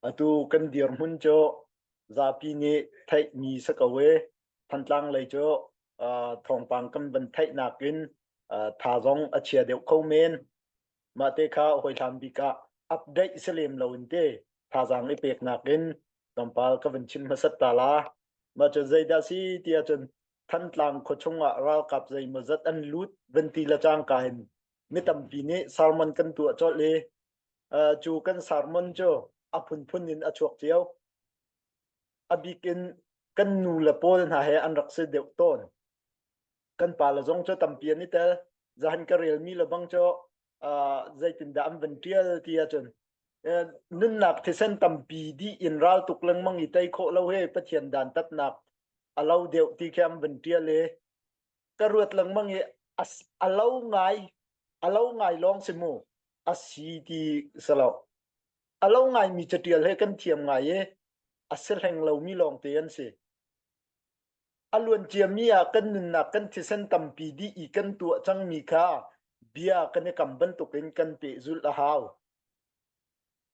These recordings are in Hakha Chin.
Atu kan dirhmun cu zapi nih theihmi si ko i Thantlang lei cu thawngpang kan van theihnak in tha zong a chia deuh kho men. Mah te kha hawihlan bik ah update si lem lo in te thazaang i peknak in tlawmpal ka van chim hmasat ta la. Mah cu zeidah si ti ahcun Thantlang khuachung ah ralkap zeimawzat an lut van ti le cangka in mi tampi nih sermon kan tuah colh i cu kan sermon cu a phunphun in a chuak cio. A bik in kan nu le pawl hna he an rak si deuh tawn. Kan pa le zong cu tampi an i tel. Zahan ka relmi le bang cu zeitindah an van ṭial ti ahcun nunnak thisen tampi dih in ral tuk lengmang i tei khawh lo he Pathian dantatnak a lo deuh ti khi an van ṭial i ka ruat lengmang i a lo ngai a lo ngai lawng si mu a si ti si lo a lo ngaimi caṭial he kan thiam ngai i a si hleng lomi lawngte an si a luan ciami ah kan nunnak kan thisen tampi dih i kan tuah cangmi kha bia kan i kam bantukin kan pehzulh a hau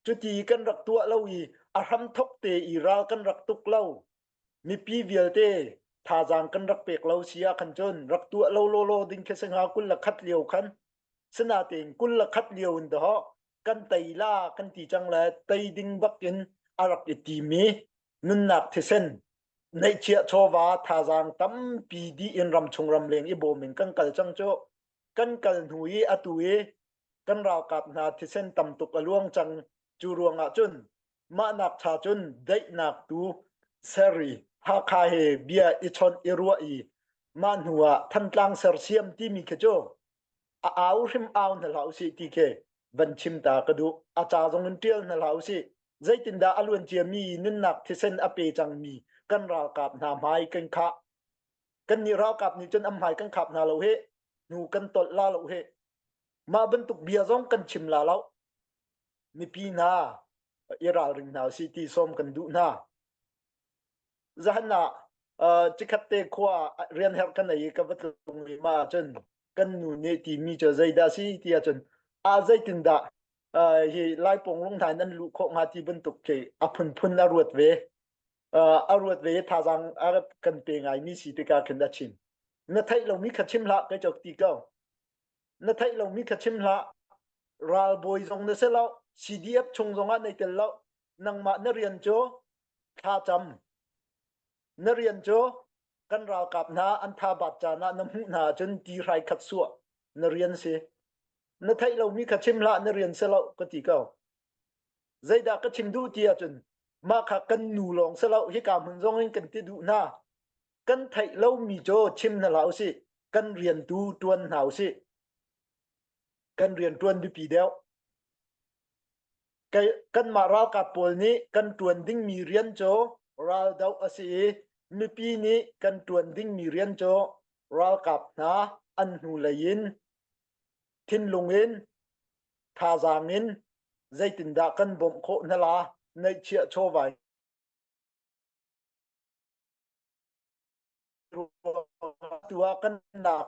cuti kan rak tuah lo i a hramthok te i ral kan rak tuk lo mipi vialte thazaang kan rak pek lo si ah khan cun rak tuah lo lawlaw ding khi si hnga 21 lio khan sinatein 21 lio in dawh kan tei la kan ti cang le tei ding bak in a rak i timi nunnak thisen neihchiah chawva thazaang tampi dih in ramchung ramleng i bawm in kan kal cang cu kan kal hnu i atu i kan ralkap hna thisen tam tuk a luang cang cu ruangah cun Mah nak ṭha cun daihnak tu ser i Hakha he bia i chawnh i ruah i mah hnu ah Thantlang sersiam timi khi cu a au hrim au hna hlah usih ti khi van chim ta ka duh. A ca zong in ṭial hna hlah usih. Zeitindah a luan ciami nunnak thisen a pe cangmi kan ralkap hna hmai kan khah. Kannih ralkap nih cun an hmai kan khap hna lo hih. Hnu kan tolh la lo hih. Mah bantuk bia zong kan chim la lo. Mipi hna i ralring hna usih ti sawm kan duh hna. Zahan ah cikhat te khua rian herh kan ei i ka va tlung i ma ahcun kan nu nih timi cu zeidah si ti ahcun a zeitindah hi Laipawng lung hna in an luh khawh hnga ti bantuk khi a phunphun a ruat ve. A ruat ve i thazaang a kan pe ngaimi si tikah khin a chim. Na theih lomi kha chim hlah kai cawk ti ko. Na theih lomi kha chim hlah. Ralbawi zong na si lo, CDF chung zongah nei tel lo. Nangmah na rian cu thlacam. Na rian cu kan ralkap hna an tha bat caan ah na hmuh hna ahcun ti hrai khat suah na rian si. Na theih lomi kha chim hlah na rian si lo ka ti ko. Zeidah ka chim duh ti ahcun mah kha kan nu lawng si lo hika hmun zong in kan ti duh hna. Kan theih lomi cu chim hna hlah usih. Kan rian tu ṭuan hna usih. Kan rian ṭuan biapi deuh. Kanmah ralkap pawl nih kan ṭuan dingmi rian cu raldoh a si i mipi nih kan ṭuan dingmi rian cu ralkap hna an hnulei in thinlung in thazaang in zeitindah kan bawmh khawh hna la neihchiah chawva tu ah kan nak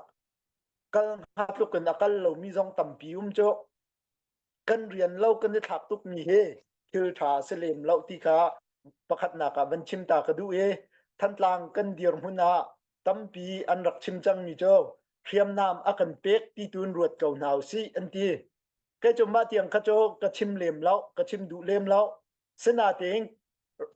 kal hnga tluk in a kal lomi zong tampi um cu kan rian lo kan i thlak tukmi hi thil ṭha a si lem lo ti kha pakhatnak ah van chim ta ka duh i Thantlang kan dirhmun ah tampi an rak chim cangmi cu hriamnam a kan pek ti tu in ruat ko hna usih an ti. Kei cu mah tiang kha cu ka chim lem lo, ka chim duh lem lo. Sinain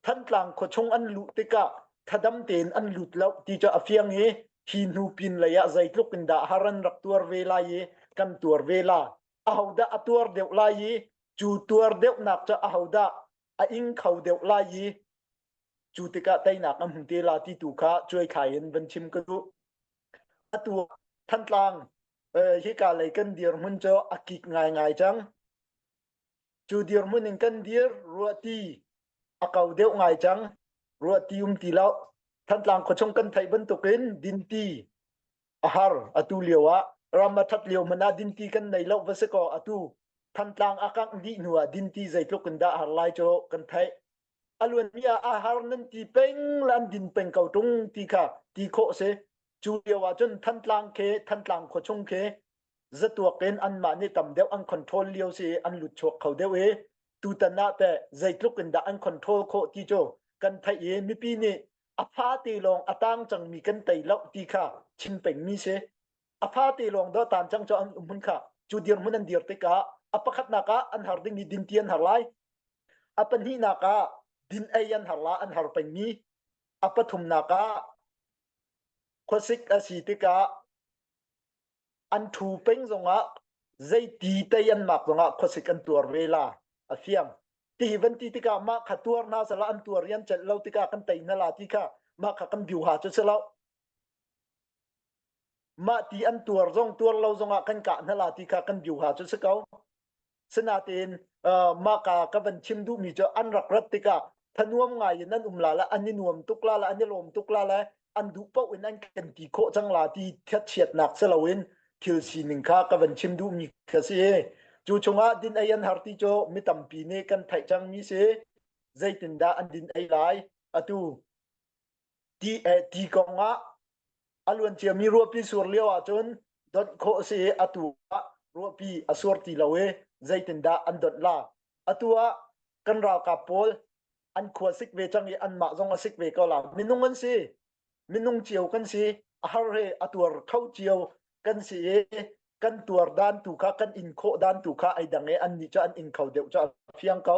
Thantlang khuachung an luh tikah thadam tein an lut lo ti cu a fiang i hi hnu pin lei ah zeitluk in dah har an rak tuar ve lai i kan tuar ve la. Ahodah a tuar deuh lai i cu tuar deuhnak cu ahodah a ing kho deuh lai i cu tikah teinak an hmu te la ti tu kha cuaithlai in van chim ka duh. Atu Thantlang hika lei kan dirhmun cu a kik ngaingai cang. Cu dirhmun in kan dir ruahti a kau deuh ngai cang. Ruahti um ti lo. Thantlang khuachung kan theih bantukin dinti a har atu lio ah ram a that lio hmanh ah dinti kan nei lo va si kaw atu Thantlang a kangh dih hnu ah dinti zeitluk in dah har lai cu kan theih. A luanmi ah a har nan ti peng le an din peng ko tung ti kha ti khawh si. Cu lio ah cun Thantlang khi Thantlang khuachung khi zatuak in anmah nih tam deuh an control lio si an lut chuak kho deuh i. Tutan ah teh zeitluk in dah an control khawh ti cu kan theih i mipi nih a fate lawng a tang cangmi kan tei lo ti kha chim pengmi si. A fate lawng dawh tan cang cu an um hmun kha cu dirhmun an dir tikah a pakhatnak ah an har dingmi dinti an har lai. A pahnihnak ah din ei an har la an har pengmi. A pathumnak ah khuasik a si tikah an ṭhu peng zongah zeiti tei an mak zongah khuasik an tuar ve la a fiang. Ti hi van ti tikah mah kha tuar hna sala an tuar i an celh lo tikah kan tei hna la ti kha mah kha kan biuha cu si lo. Mah ti an tuar zong tuar lo zongah kan kah hna la ti kha kan biuha cu si ko. Sinain mah ka ka van chim duhmi cu an rak rat tikah thanuam ngai in an um la le an i nuam tuk la le an i lawm tuk la le an duh paoh in an kan ti khawh cang la ti chiatnak si loin thil sining kha ka van chim duhmi kha si. Cu chungah din ei an har ti cu mi tampi nih kan theih cangmi si. Zeitindah an din ei lai? Atu ti ti kong ah a luan ciami ruahpi sur lio ahcun donh khawh a si i atu ah ruahpi a sur ti lo i zeitindah an donh la? Atu ah kan ralkap pawl an khua sik ve cang i anmah zong a sik ve ko la. Minung an si. Minung cio kan si. A har he a tuar kho cio kan si i kan tuar dan tu kha kan in khawh dan tu kha ai dang i annih cu an in kho deuh cu a fiang ko.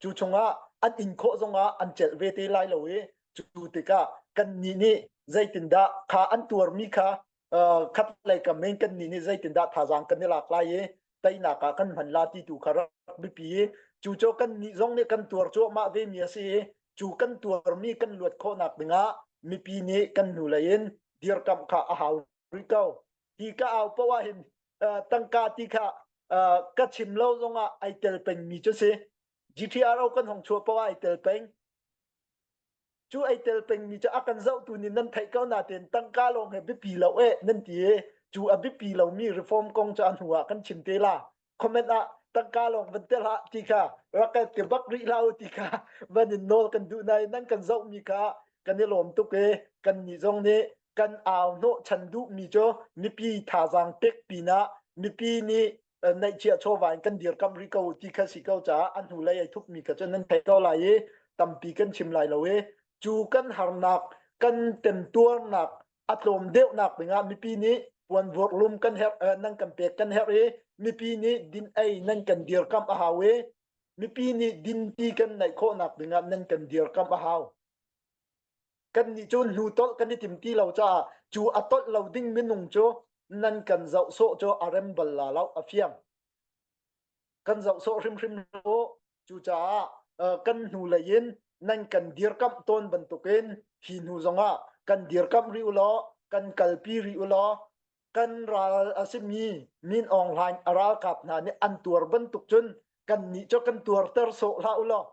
Cu chungah an in khawh zongah an celh ve te lai lo i cu tikah kannih nih zeitindah kha an tuarmi kha khat lei kam in kannih nih zeitindah thazaang kan i lak lai i teinak ah kan hman la ti tu kha rak biapi i cu cu kannih zong nih kan tuar cuahmah ve mi a si i cu kan tuarmi kan luat khawhnak dingah mipi nih kan hnulei in dirkamh kha a hau rih ko. Hi ka au paoh ah hin tangka ti kha ka chim lo zongah ai tel pengmi cu si. GTRO kan hong chuah paoh ah ai tel peng. Cu ai tel pengmi cu a kan zohtu nih nan theih ko nain tangka lawng he biapi lo eh nan ti i cu a biapi lomi reform kong cu a hnu ah kan chim te la. Comment ah tangka lawng van tel hlah ti kha rak kan ti bak rih hlah u ti kha van in nawl kan duh nain nan kan zohmi kha kan i lawm tuk i kan nih zong nih kan au hnawh chan duhmi cu mipi thazaang pek pinah mipi nih neihchiah chawva in kan dirkamh rih ko ti kha si ko caah a hnulei ai thupmi kha cu nan theih ko lai i tampi kan chim lai lo i cu kan harnak kan temtuarnak a tlawm deuhnak dingah mipi nih puanvur lum kan herh nan kan pek kan herh i mipi nih din ei nan kan dirkamh a hau i mipi nih dinti kan neih khawhnak dingah nan kan dirkamh a hau. Kannih cu hnu tolh kan i tim ti lo caah cu a tolh lo ding minung cu nan kan zoh sawh cu a rem bal la lo a fiang. Kan zoh sawh hrimhrim lo. Cucaah kan hnulei in nan kan dirkamh tawn bantukin hi hnu zongah kan dirkamh rih u law kan kalpi rih u law kan ral a simi Min Aung Hlaing a ralkap hna nih an tuar bantuk cun kannih cu kan tuarter sawh hlah u law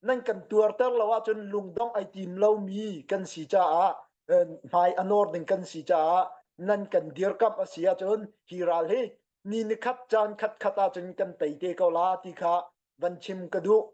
nan kan tuarter lo ahcun lungdong ai tim lomi kan si caah hmai a nawr ding kan si caah nan kan dirkamh a si ahcun hi ral hi ni nikhat caan khat khat ahcun kan tei te ko la ti kha van chim ka duh.